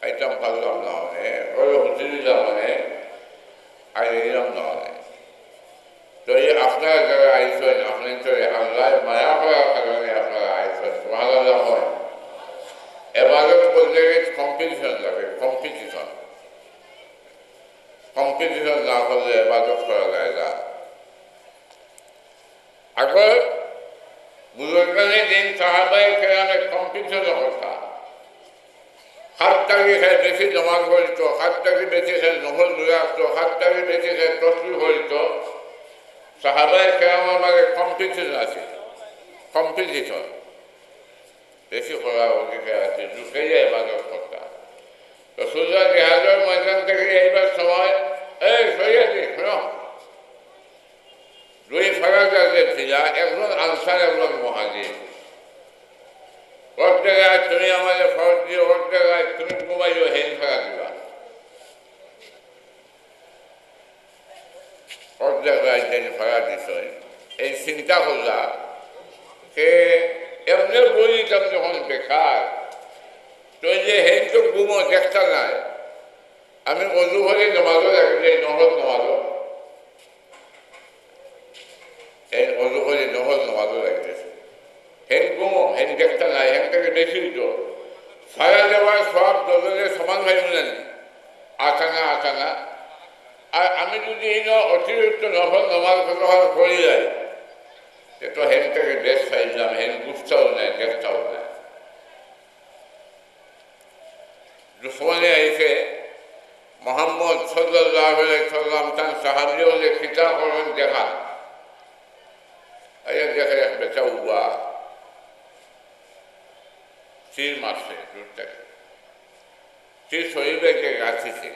আইতাম পারলাম না, মানে, ওই হুজুরি না, মানে, আইলাম না, মানে। তো এই আপনারা যারা আইছেন, আপনারা তো আল্লায় মায়া করার কারণে আপনারা আইছেন। সুবহানাল্লাহ হয়। এবাদত করতে গেলে কম্পিটিশন লাগে, কম্পিটিশন। কম্পিটিশন না করলে এবাদত করা যায় না। আগর বুজুর্গানে দিন সাহাবায়ে কেরামে কম্পিটিশন করতা। কার থাকি কে বেশি নমাজ পড়িত, কার থাকি বেশি কে নফল রোজা রাখত, কার থাকি বেশি কে তসবিহ পড়িত। সাহাবায়ে কেরামর মাঝে কম্পিটিশন আছে, কম্পিটিশন। বেশি করার অধিকার আছে, লুকাইয়া ইবাদত করতা। রাসূলুল্লাহ জিহাদর ময়দান থাকি আইবার সময়, "এই সৈয়দি, শোনো।" দুই ফারা যার ছিল, একজন আনসার, একজন মুহাজির। অর্ধেক রাইত তুমি আমারে ফরজ দিও, অর্ধেক রাইত তুমি ঘুমাইও, হেন ফারা দিবা। অর্ধেক রাইত যেন ফারা দিছইন। এই চিন্তা করলা যে এমনে বইতাম যখন বেকার, তো এই যে হেন তো ঘুমো দেখতা নায়, আমি অজু করি নমাজও লাগি যাই, নফল নমাজও। এই অজু করি নফল নমাজও লাগি যাই। হেন ঘুমো, হেন দেখতা নায়, হেন থাকি বেশি অইতো। ফারা দেওয়ার সওয়াব দুইজনে সমান পাইমু না নি? আট আনা, আট আনা। আর আমি যদি ইনো অতিরিক্ত নফল নমাজ কতখান পড়ি যাই, তে তো হেন থাকি বেশ পাইলাম, হেন বুঝতাও নায়, দেখতাও নায়। দুশমনে আইছে, মোহাম্মদ সাল্লাল্লাহু আলাইহি সাল্লাম তান সাহাবী অকলরে কিতা করইন দেখা। আইয়া দেখে এক বেটা উবা তীর মারছে দূর থাকি। তীর শরীফে গিয়া গাঁথিছে।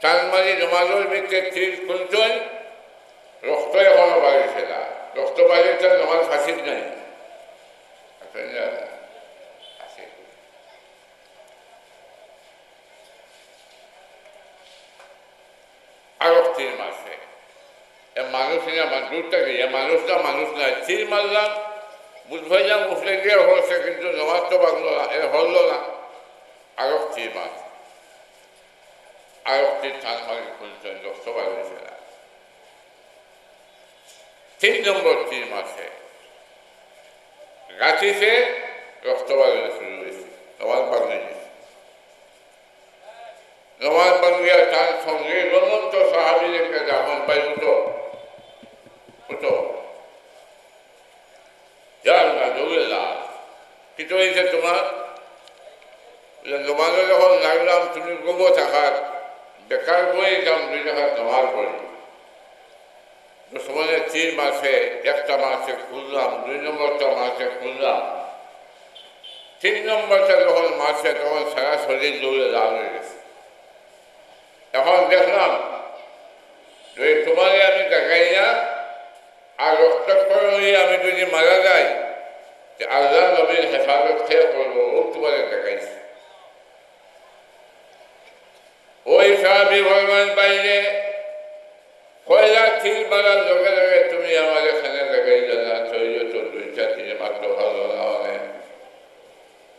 তান মানে নমাজর ভিতরে তীর খুলছইন, রক্ত এখনো বাড়িছে না। রক্ত বাড়িলে তার নমাজ ফাসিদ নাই। ফাসিদ। আরো তীর মারছে। এ মানুষ না, মানুষ দূর থাকি, এ মানুষ না, মানুষ না, তীর মারলাম, বুঝ পাইলাম, উঠে গিয়া হচ্ছে, কিন্তু নমাজ তো ভাঙলো না, এ হলো না। আরো তীর মারছে। আরো তীর তান মানে খুলছে, রক্ত বাড়িছে না। তিন নম্বর তীর মারছে। গাঁথিছে, রক্ত বাড়ানো শুরু অইছে। নমাজ ভাঙ্গি গেছে। নমাজ ভাঙ্গিয়া তার সঙ্গে রমন্ত সাহাবীর একটা দাফন পাই উঠো। উঠো। ইয়া আল্লাহ, দৌড়ে লাল। কিতা অইছে তুমার? বলে, নমাজো যখন লাগলাম, তুমি ঘুমো থাকাত, বেকার বইতাম, দুই রাকাত নমাজ পড়ি। দুশমনে তীর মারছে, একটা মারছে খুললাম, দুই নম্বরটা মারছে খুললাম। তিন নম্বরটা যখন মারছে, তখন সারা শরীর দৌড়ে লাল অই গেছে। এখন দেখলাম, যদি তুমারে আমি দেখাই না, আর রক্তক্ষরণ অইয়া আমি যদি মারা যাই, তে আল্লাহর নবীর হেফাজত কে করবো? অউ তুমারে দেখাইছি। ওই সাহাবী ফরমাইন, বাইরে, কয়লা তীর মারার লগে লগে তুমি আমারে কেনে দেখাইলা না, তইলে তো দুইটা তীর মারতে পারলো না অনে।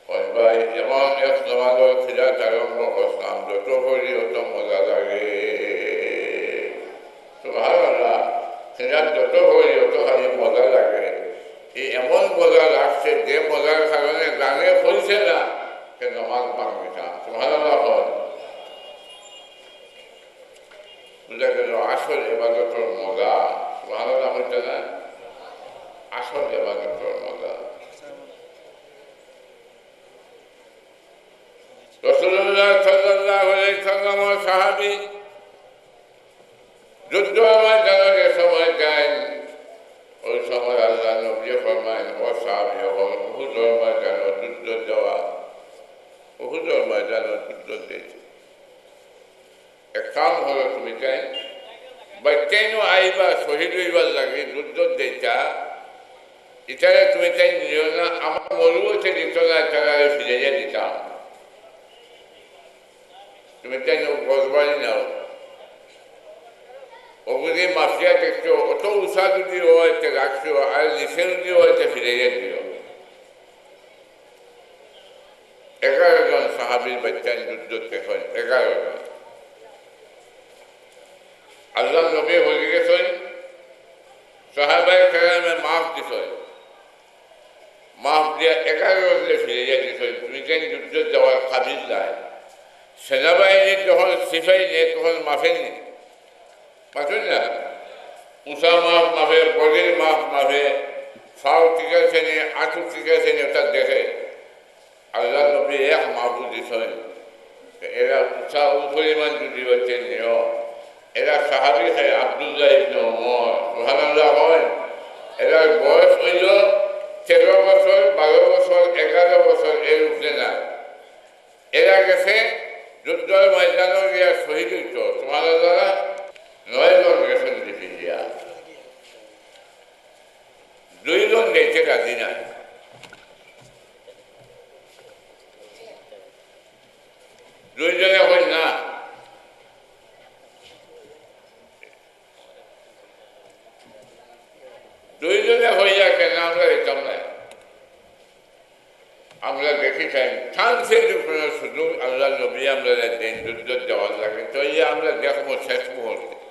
ওই ভাই, এমন এক নমাজর কিরাত আরম্ভ করছলাম, যত পড়ি অত মজা লাগে। সুবহানাল্লাহ, কিরাত যত পড়ি অত খালি মজা লাগে। এই এমন মজা লাগছে, যে মজার কারণে জানে কইছে না, সে নমাজ ভাঙবে না। সুবহানাল্লাহ বল। বুঝা গেল আসল ইবাদতর মজা। সুবহানাল্লাহ বলতে না? আসল ইবাদতর মজা। রাসূলুল্লাহ সাল্লাল্লাহু আলাইহি ওয়াসাল্লামর সাহাবী যুদ্ধর ময়দানো যে সময় যাইন, ওই সময় আল্লাহর নবী ফরমাইন, "ও সাহাবী অকল, উহুদর ময়দানো যুদ্ধ দেওয়া, উহুদর ময়দানো যুদ্ধ দিতে।" এক কাম করো তুমি তাইন, বাচ্চাইনও আইবা শহীদ অইবার লাগি, যুদ্ধত যাইতা, ইতারে তুমি তাইন নিও না, আমার মরুও তে দিত না, তারারে ফিরাইয়া দিতাম। তুমি তাইন গজবানি নাও। অগুরে মাফিয়া দেখছো, অত উষা যদি অয়, তে রাখছো, আর নিচে যদি অয়, তে ফিরাইয়া দিও। এগারো জন সাহাবীর বাচ্চাইন যুদ্ধত গেছইন, এগারো জন। আল্লাহর নবী হজি গেছইন, সাহাবায়ে কেরামে মাফ দিছইন, মাফ দিয়া এগারো জনরে ফিরাইয়া দিছইন। তুমি কেন যুদ্ধত যাওয়ার কাবিল নায়? সেনাবাহিনীত যখন সিপাহী নেয়, তখন মাফে নি? মাফে না? উষা মাফ মাফে, বডির মাফ মাফে, ফাও ঠিক আছে নি, আঁটু ঠিক আছে নি, ওটা দেখে। আল্লাহর নবী এক মাফ দিছইন। এরা উষা পরিমাণ যদি হচ্ছে নিও, এরা সাহাবী হয় আব্দুল্লাহ ইবনে ওমর, সুবহানাল্লাহ হয়। এরার বয়স অইল তেরো বছর, বারো বছর, এগারো বছর, এর উপরে না। এরা গেছে যুদ্ধর ময়দানো গিয়া শহীদ অইতো, সুবহানাল্লাহ। নয় জন গেছেন ফিরিয়া, দুইজন যাইতে রাজি নাই। দুইজনে কইন না, দুইজনে কইয়া কেন আমরা যাইতাম না? আমরা দেখি চাই, চান্সে যে কোনো সুযোগ আল্লাহর নবী আমরা দিন যুদ্ধ দেওয়ার লাগে, তো এই আমরা দেখবো শেষ মুহূর্তে।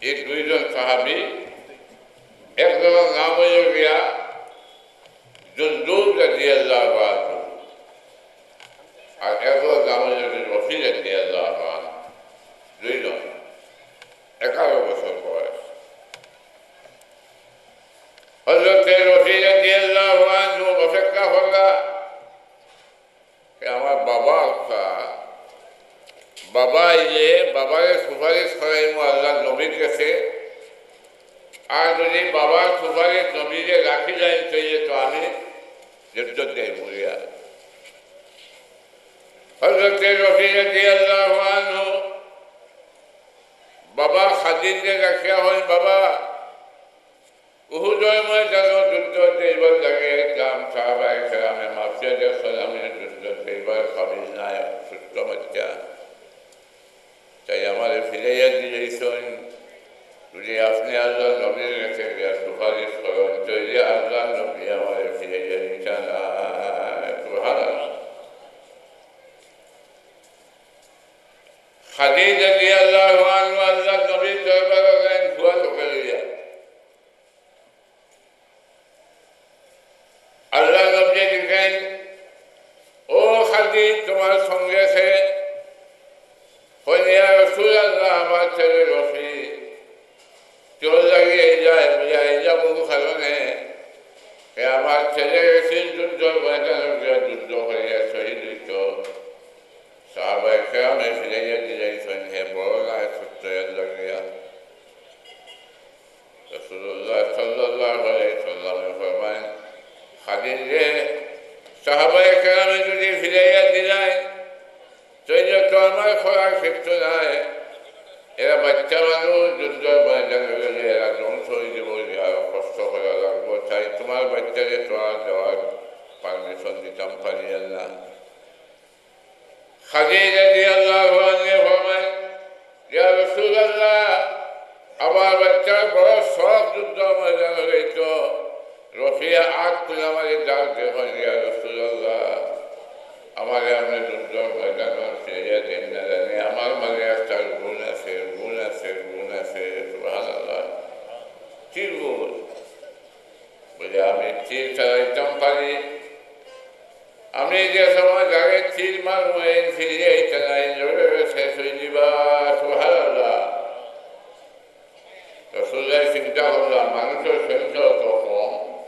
এই দুইজন সাহাবী, একজনের নাম হইল গিয়া জুনদুব রাদিয়াল্লাহু আনহু, আর একজনের নাম হইল গিয়া রফি রাদিয়াল্লাহু আনহু। দুইজন, এগারো বছর বয়স। হযরতে রফি রাদিয়াল্লাহু আনহু অপেক্ষা করলা, এ আমার বাবা আলকা, বাবা আইলে বাবারে সুপারিশ করাইমু আল্লাহর নবীর কাছে। আর যদি বাবার সুপারিশ নবীরে রাখি যায়, তাইলে তো আমি যুদ্ধ দেই মরিয়া। হযরতে রফি রাদিয়াল্লাহু আনহু বাবা খালিদরে রাখিয়া কইন, বাবা, উহুদর ময়দানো যুদ্ধ দেইবার লাগি আইতাম, সাহাবায়ে কেরামে মাফিয়া দেখছইন, আমি যুদ্ধ দেইবার কাবিল নায়, ছোট্ট বাচ্চা। তাই আমারে ফিরাইয়া দিলাইছইন। যদি আপনে আল্লাহর নবীর কাছে গিয়া সুপারিশ করইন, তাইলে আল্লাহর নবী আমারে ফিরাইয়া দিতা নায়। সুবহানাল্লাহ। খালিদ রাদিয়াল্লাহু আনহু আল্লাহর নবীর দরবারো গেলেন, ফুয়া লোকে লইয়া। আল্লাহর নবী জিকাইন, "ও খালিদ, তোমার সঙ্গে আছে?" কইন, "ইয়া রাসূলুল্লাহ, আমার ছেলে রফি।" "তোর লাগি এই যায়, বুঝা এই যা বহু কারণে, এ আমার ছেলে গেছিল যুদ্ধর ময়দানো গিয়া যুদ্ধ করিয়া শহীদ অইতো।" সাহাবায়ে কেরামে ফিরাইয়া দিলাইছইন, হে বড় নায় ছোট্ট এর লাগিয়া। রাসূলুল্লাহ সাল্লাল্লাহু আলাইহি ওয়াসাল্লামে ফরমাইন, খালিদ রে, সাহাবায়ে কেরামে যদি ফিরাইয়া দিলাইন, তাইলে তো আমার করার কিচ্ছু নাই। এরা বাচ্চা মানুষ, যুদ্ধর ময়দানো গেলে এরা ধ্বংস অইযিবো, আরো কষ্ট করা লাগবো। তাই তোমার বাচ্চারে তোমার দেওয়ার পারমিশন দিতাম পারি না। খালিদ রাদিয়াল্লাহু আনহু ফরমাইন, "ইয়া রাসূলুল্লাহ, আমার বাচ্চার বড় শখ যুদ্ধর ময়দানো যাইতো।" রফিয়ে আত তুলা মারি ডাক দিয়া কইন, "ইয়া রাসূলুল্লাহ, আমারে আপনে যুদ্ধর ময়দানো ফিরাইয়া দেন না জানি, আমার মাঝে একটা গুণ আছে, গুণ আছে, গুণ আছে।" সুবহানাল্লাহ। কি গুণ? বলে, "আমি তীর চালাইতাম পারি। আমি যে সময় যারে তীর মারমু, এই ফিরিয়া আইতা নায়, জোরে জোরে শেষ অইযিবা।" সুবহানাল্লাহ। রাসূলুল্লাহ চিন্তা করলা, মানুষর সংখ্যা অত কম,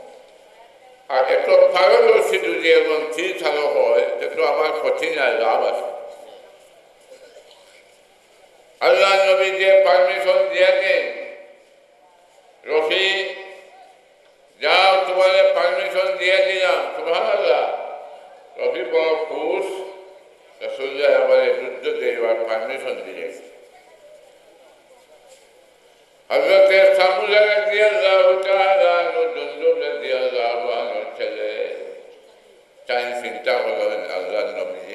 আর এত পারদর্শী যদি একজন তীর চালক হয়, তে তো আমার ক্ষতি নাই, লাভ আছে। আল্লাহর নবী যে পারমিশন দিয়া দেন, "রফি, যাও, তোমারে পারমিশন দিয়া দিলাম।" সুবহানাল্লাহ। রফি বড় খুশ, রাসূলুল্লাহ আমারে যুদ্ধ দেওয়ার পারমিশন দিলেন। হযরতে সাবুরা রাদিয়াল্লাহু তাআলা আনহু, জুনদুব রাদিয়াল্লাহু আনহুর ছেলে, তাইন চিন্তা করলেন, "আল্লাহর নবী,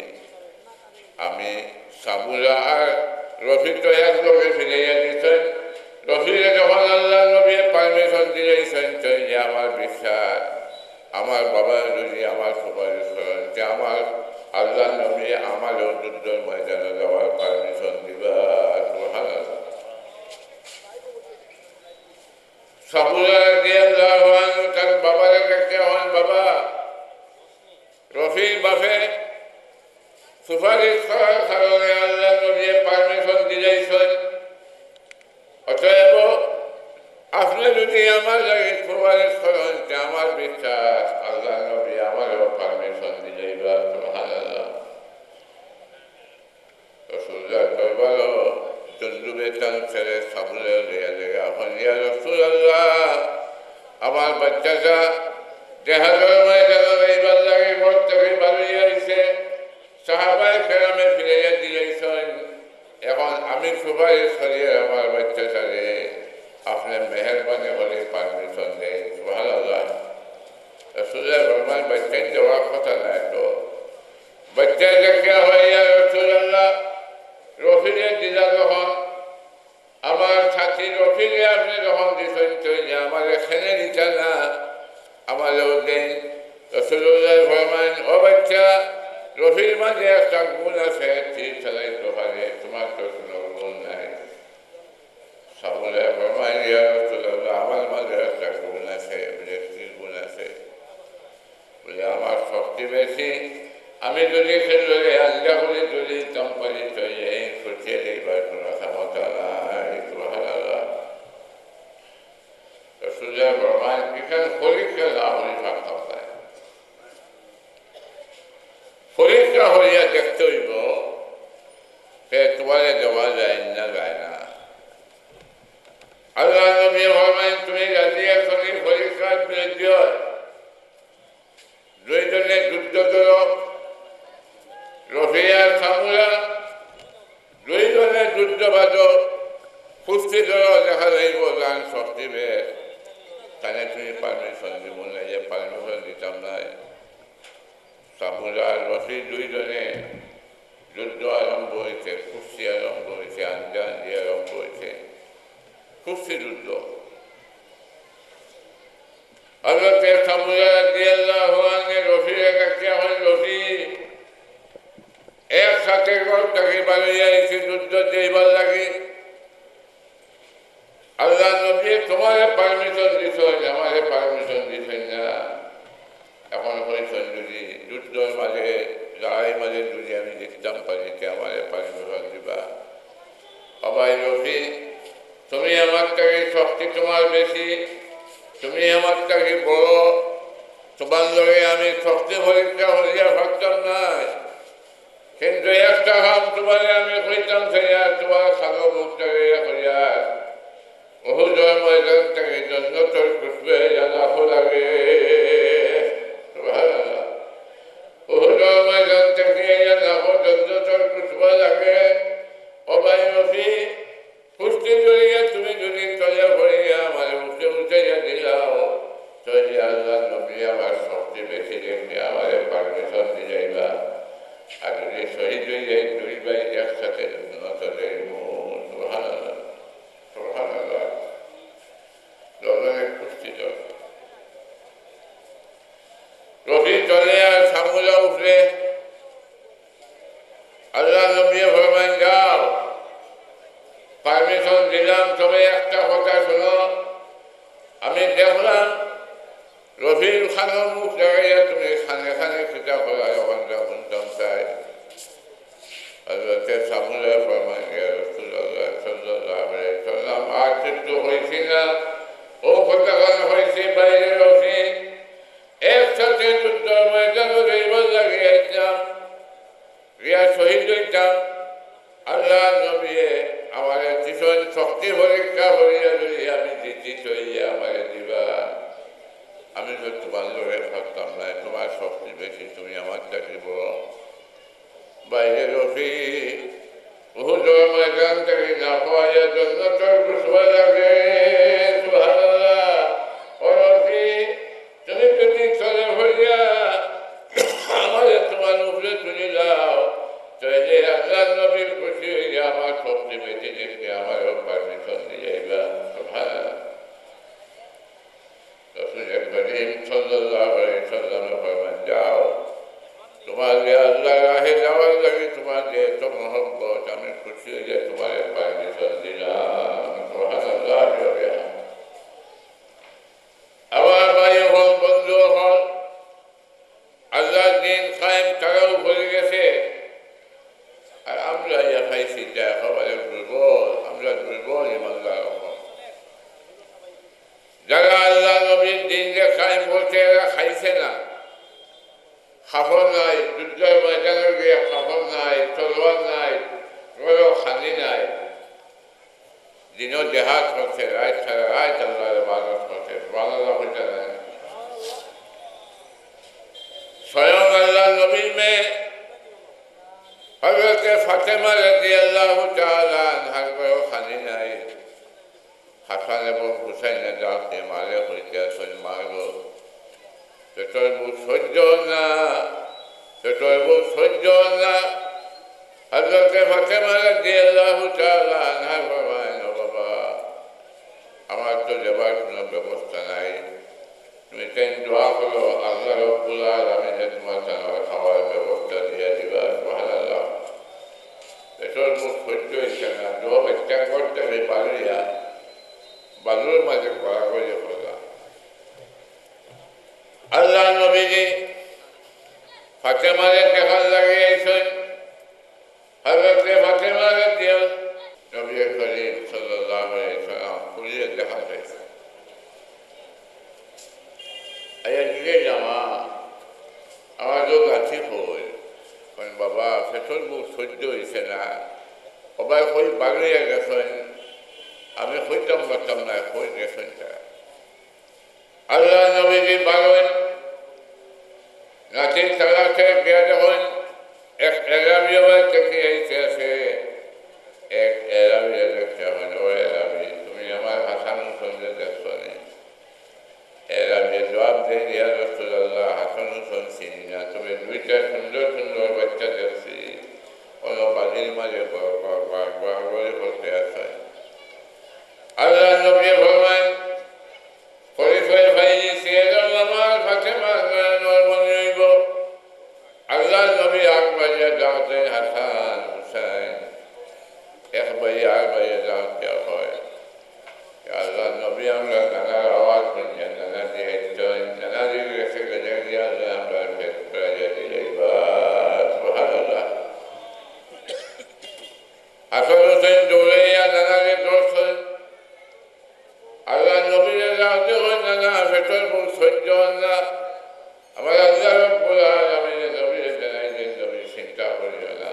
আমি সাবুরা আর রফি তো এক লগে ফিরাইয়া দিছইন, রফিরে যখন আল্লাহর নবী permission দিলাইছইন, তাইলে আমার বিশ্বাস, আমার বাবায় যদি আমার সুপারিশ করইন, তে আমার আল্লাহর নবী আমারেও যুদ্ধর ময়দানো যাওয়ার permission দিবা।" সুবহানাল্লাহ। সাবুরা রাদিয়াল্লাহু আনহু তান বাবারে ডাকিয়া কইন, "বাবা, রফির বাফে সুপারিশ করার কারণে আল্লাহর নবীয়ে permission দিলাইছইন, অতএব আপনে যদি আমার লাগি সুপারিশ করইন, তে আমার বিশ্বাস আল্লাহর নবী আমারেও permission দিলাইবা।" সুবহানাল্লাহ। রাসূলুল্লাহর দরবারো জুনদুবে তান ছেলে সাবুরারে লইয়া লইয়া কইন, "ইয়া রাসূলুল্লাহ, আমার বাচ্চাটা জেহাদর ময়দানো যাইবার লাগি ঘর থাকি বারইয়া আইছে, সাহাবায়ে কেরামে ফিরাইয়া দিলাইছইন, এখন আমি সুপারিশ করিয়ার আমার বাচ্চাটারে, আপনে মেহেরবানি করি permission দেইন।" সুবহানাল্লাহ। রাসূলুল্লাহ ফরমাইন, "বাচ্চাইন দেওয়ার কথা নায় তো।" বাচ্চায় ডাকিয়া কয়, "ইয়া রাসূলুল্লাহ, রফিরে দিলা যখন, আমার সাথী রফিরে আপনে যখন দিছইন, তাইলে আমারে কেনে দিতা না, আমারেও দেইন।" রাসূলুল্লাহ ফরমাইন, "ও বাচ্চা, রফির মাঝে একটা গুণ আছে, তীর চালাইতো পারে, তুমার তো কুনু গুণ নাই।" সাবুরায় ফরমাইন, "ইয়া রাসূলুল্লাহ, আমার মাঝে একটা গুণ আছে।" বলে, "কি গুণ আছে?" বলে, "আমার শক্তি বেশি, আমি যদি কেউরে আন্দা করি যদি দিতাম পারি, তাইলে এই খুঁটিয়ে দিবার কুনু ক্ষমতা নাই।" সুবহানাল্লাহ। রাসূলুল্লাহ ফরমাইন, "ইখান পরীক্ষা না করি পারতাম নায়। পরীক্ষা করিয়া দেখতে অইবো, তে তুমারে দেওয়া যায় না, যায় না।" আল্লাহর নবী ফরমাইন, "তুমি রাজি আছো নি পরীক্ষার বিরুদ্ধে? দুইজনে যুদ্ধ করো, রফি আর সাবুরা, দুইজনে যুদ্ধ বাধো, কুস্তি ধরো, দেখা যাইবো যান শক্তি বেশ, তাইলে তুমি permission দিবো না, যে permission দিতাম নায়।" সাবুরা আর রফি দুইজনে যুদ্ধ আরম্ভ অইছে, কুস্তি আরম্ভ অইছে, আন্দাআন্দি আরম্ভ অইছে, কুস্তি যুদ্ধ। হযরতে সাবুরা রাদিয়াল্লাহু আনহু রফিরে ডাকিয়া কইন, "রফি, একসাথে ঘর থাকি বারইয়া আইছি যুদ্ধ যাইবার লাগি। আল্লাহর নবী তুমারে permission দিছইন, আমারে permission দিছইন না। এখন কইছইন যদি যুদ্ধর মাঝে, লড়াইর মাঝে যদি আমি জিততাম পারি, তে আমারে permission দিবা।" ও ভাই রফি, তুমি আমার থাকি শক্তি তুমার বেশি, তুমি আমার থাকি বড়, তুমার লগে আমি শক্তি পরীক্ষা করিয়া পারতাম নায়। কিন্তু একটা কাম তুমারে আমি কইতাম চাইয়ার, তুমার কালো মুখ থাকি কইয়ার, উহুদর ময়দান থাকি জন্নতর খুশবু আইয়া নাকো লাগে। সুবহানাল্লাহ। উহুদর ময়দান থাকি আইয়া নাকো জন্নতর খুশবু লাগে। ও ভাই রফি, কুস্তি ধরিয়া তুমি যদি তলে পড়িয়া আমারে উঠে উঠাইয়া দিলাও, তাইলে আল্লাহর নবী আমার শক্তি বেশি দেখে আমারে permission দিলাইবা। আর যদি শহীদ অই যাই, দুই ভাই একসাথে জন্নতো যাইমু। সুবহানাল্লাহ, সুবহানাল্লাহ। দুইজনে কুস্তি ধরে। রফি তলে আর সাবুরা উফরে। আল্লাহর নবীয়ে ফরমাইন, "যাও, permission দিলাম, তবে একটা কথা শুনো। আমি দেখলাম রফির কানো মুখ লাগাইয়া তুমি কানে কানে কিতা কইলায়, অখানটা হুনতাম চাই।" হযরতে সাবুরায় ফরমাইন, "ইয়া রাসূলুল্লাহ সাল্লাল্লাহু আলাইহি ওয়াসাল্লাম, আর কিচ্ছু কইছি না, অউ কথাখান কইছি, বাইরে রফি, একসাথে যুদ্ধর ময়দানো যাইবার লাগি আইছলাম, গিয়া শহীদ অইতাম। আল্লাহর নবীয়ে আমারে দিছইন শক্তি পরীক্ষা করিয়া যদি আমি জিতি, তাইলে আমারে দিবা। আমি তো তুমার লগে পারতাম নায়, তুমার শক্তি বেশি, তুমি আমার থাকি বড়।" বাইরে রফি, উহুদর ময়দান থাকি লাফাইয়া জন্নতর খুশবু লাগে। সুবহানাল্লাহ। ও রফি, তুমি যদি তলে পড়িয়া আমারে তুমার উপরে তুলি লাও, তাইলে আল্লাহর নবী খুশি অইয়া আমার শক্তি বেশি দেখে আমারে পারমিশন দিয়া যাইবা। সুবহানাল্লাহ। রাসূল করিম সাল্লাল্লাহু আলাইহি ওয়াসাল্লামে ফরমান, "যাও, তুমার যে আল্লাহর রাহে যাওয়ার লাগি তুমার যে এত মহব্বত, আমি খুশি অইয়া তুমারে পারমিশন দিলাম।" সুবহানাল্লাহ। আমার ভাই অকল, বন্ধু অকল, আল্লাহর দ্বীন কায়েম তারাও করি গেছে, আর আমরা ইয়া খাইছি, যা একেবারে দুর্বল, আমরা দুর্বল ইমানদার অকল। যারা আল্লাহর নবীর দ্বীনরে কায়েম করছে, এরা খাইছে না। কাপড় নাই, যুদ্ধর ময়দানো গিয়া কাপড় নাই, তলোয়ার নাই, বড় খানি নাই। দিনো জেহাদ করছে, রাইত সারা রাইত আল্লাহর ইবাদত করছে। সুবহানাল্লাহ কইতা নায়? স্বয়ং আল্লাহর নবীর মেয়ে হযরতে ফাতেমা রাদিয়াল্লাহু তাআলা আনহার ঘরো খানি নাই। হাসান এবং হুসাইনে ডাক দিয়া মারে কইতা আছইন, "মা গো, পেটর ভুক সইজ্য অর না, পেটর ভুক সইজ্য অর না।" হযরতে ফাতেমা রাদিয়াল্লাহু তাআলা আনহা ফরমাইন, "ও বাবা, আমার তো দেবার কুনু ব্যবস্থা নাই, তুমি তাইন দোয়া করো, আল্লাহ রাব্বুল আলামিনে তুমার তানর খাওয়ার ব্যবস্থা দিয়া দিবা।" সুবহানাল্লাহ। পেটর ভুক সইজ্য অইছে না, দোয়া করতে করতে আমি বালুইয়া, বালুর মাঝে গড়াগড়ি করলাম। আল্লাহর নবীজি ফাতেমারে দেখার লাগি আইছইন। হযরতে ফাতেমা রাদিয়াল্লাহু, নবী করিম সাল্লাল্লাহু আলাইহি ওয়াসাল্লাম খুলিয়া দেখা চাইছইন। আইয়া জিগাইলা, "মা, আমার তো গাতি কই?" কইন, "বাবা, পেটর ভুক সইজ্য অইছে না, ও ভাই কই বালুইয়া গেছইন, আমি কইতাম পারতাম না, কই গেছইন তারা।" আল্লাহর নবীজি বারইন, নাতির তালাশে গিয়া দেখইন, এক এরাবিয়ে বাড়ি থাকি আইতে আছে, এক এরাবিয়ে দেখতে অইন, "ও এরাবি, তুমি আমার হাসান হুসেনরে দেখছো নি?" এরাবিয়ে জবাব দেইন, "ইয়া রাসূলুল্লাহ, হাসান হুসেন চিনি না, তবে দুইটা সুন্দর সুন্দর বাচ্চা দেখছি, অনো বাড়ির মাঝে গড় গড় গড় গড় গড়ি করতে আছে।" আল্লাহর নবী ফরমাইন, পরিচয় পাইলিছি, এরা আমার ফাতেমার নয়নর মণি অইবো। আল্লাহর নবী আগ বাড়িয়া ডাক দেইন, "হাসান, হুসাইন।" এক বাড়ি আগ বাড়িয়া ডাক দিয়া কয়, "ইয়া আল্লাহর নবী, আমরা নানার আওয়াজ হুনিয়া নানা দিয়া আইছইন, নানা দিয়া গেছে গেলে গিয়া আল্লাহ আমরা ভেদ করাইয়া দিলে।" সুবহানাল্লাহ। হাসান হুসাইন দৌড়াইয়া নানারে ধরছইন। আল্লাহর নবীরে ডাক দিয়া কইন, "না, না, পেটর ভুক সইজ্য অর না। আমার আল্লাহ রাব্বুল আলামিনে নবীরে জানাই দেইন, নবী চিন্তা করিও না।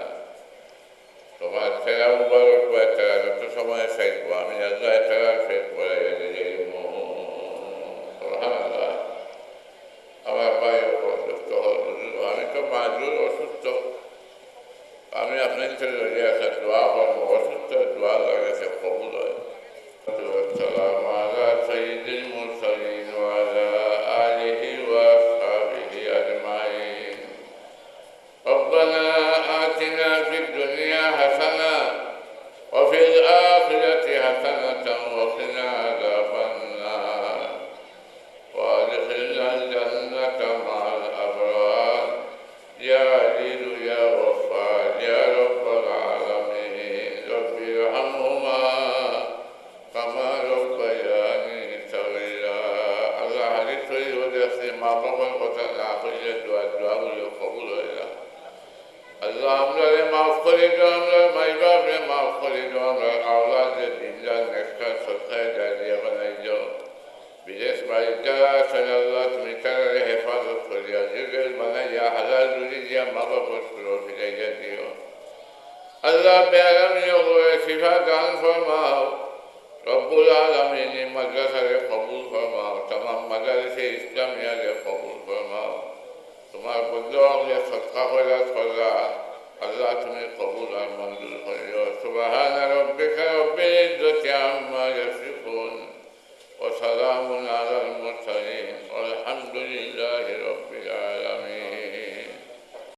তুমার চেহারা মুবারক বা চেহারা যত সময় চাইবো, আমি আল্লাহ চেহারা শেষ করাইয়া দিলাম।" সুবহানাল্লাহ। আমার ভাই অকল, দোস্ত অকল, বুজুর্গ, আমি তো মাজুর, অসুস্থ। আমি আপনাইনতরে লইয়া একটা দোয়া করমু, অসুস্থ দোয়া আল্লাহর গেছে কবুল অয়। والسلام على سيد المرسلين وعلى آله وأصحابه أجمعين. ربنا آتنا في الدنيا حسنة وفي الآخرة حسنة وقنا عذاب النار. وأدخلنا الجنة مع الأبرار. يا عزيز يا غفار يا رب العالمين. رب ارحمهما كما ربياني صغيرا. আল্লাহ, হাদিস শরীফো দেখছি, মা বাবার কথা না কইলে দোয়া, দোয়াগুলো কবুল হয় না। আল্লাহ, আমরারে মাফ করি দেও, আমরার মাই বাপরে মাফ করি দেও, আমরার আওলাদরে দিনদার, নেককার, সদকায়ে জারিয়া বানাই দেও। বিদেশ বাড়িত যারা আছইন, আল্লাহ, তুমি তারারে হেফাজত করিয়া, জিগেল বানাইয়া, হালাল রুজি দিয়া মা বাপর সুরো ফিরাইয়া দিও। আল্লাহ, বেয়ারামি অকলরে শিফা দান ফরমাও। রব্বুল আলামিন ই মাদ্রাসারে কবুল ফরমাও, তামাম মাদারিসে ইসলামিয়ারে কবুল ফরমাও। তুমার বন্দা অকলে সদকা খয়রাত কররা, আল্লাহ, তুমি কবুল আর মঞ্জুর করিও। سبحان ربك رب العزة عما يصفون وسلام على المرسلين والحمد لله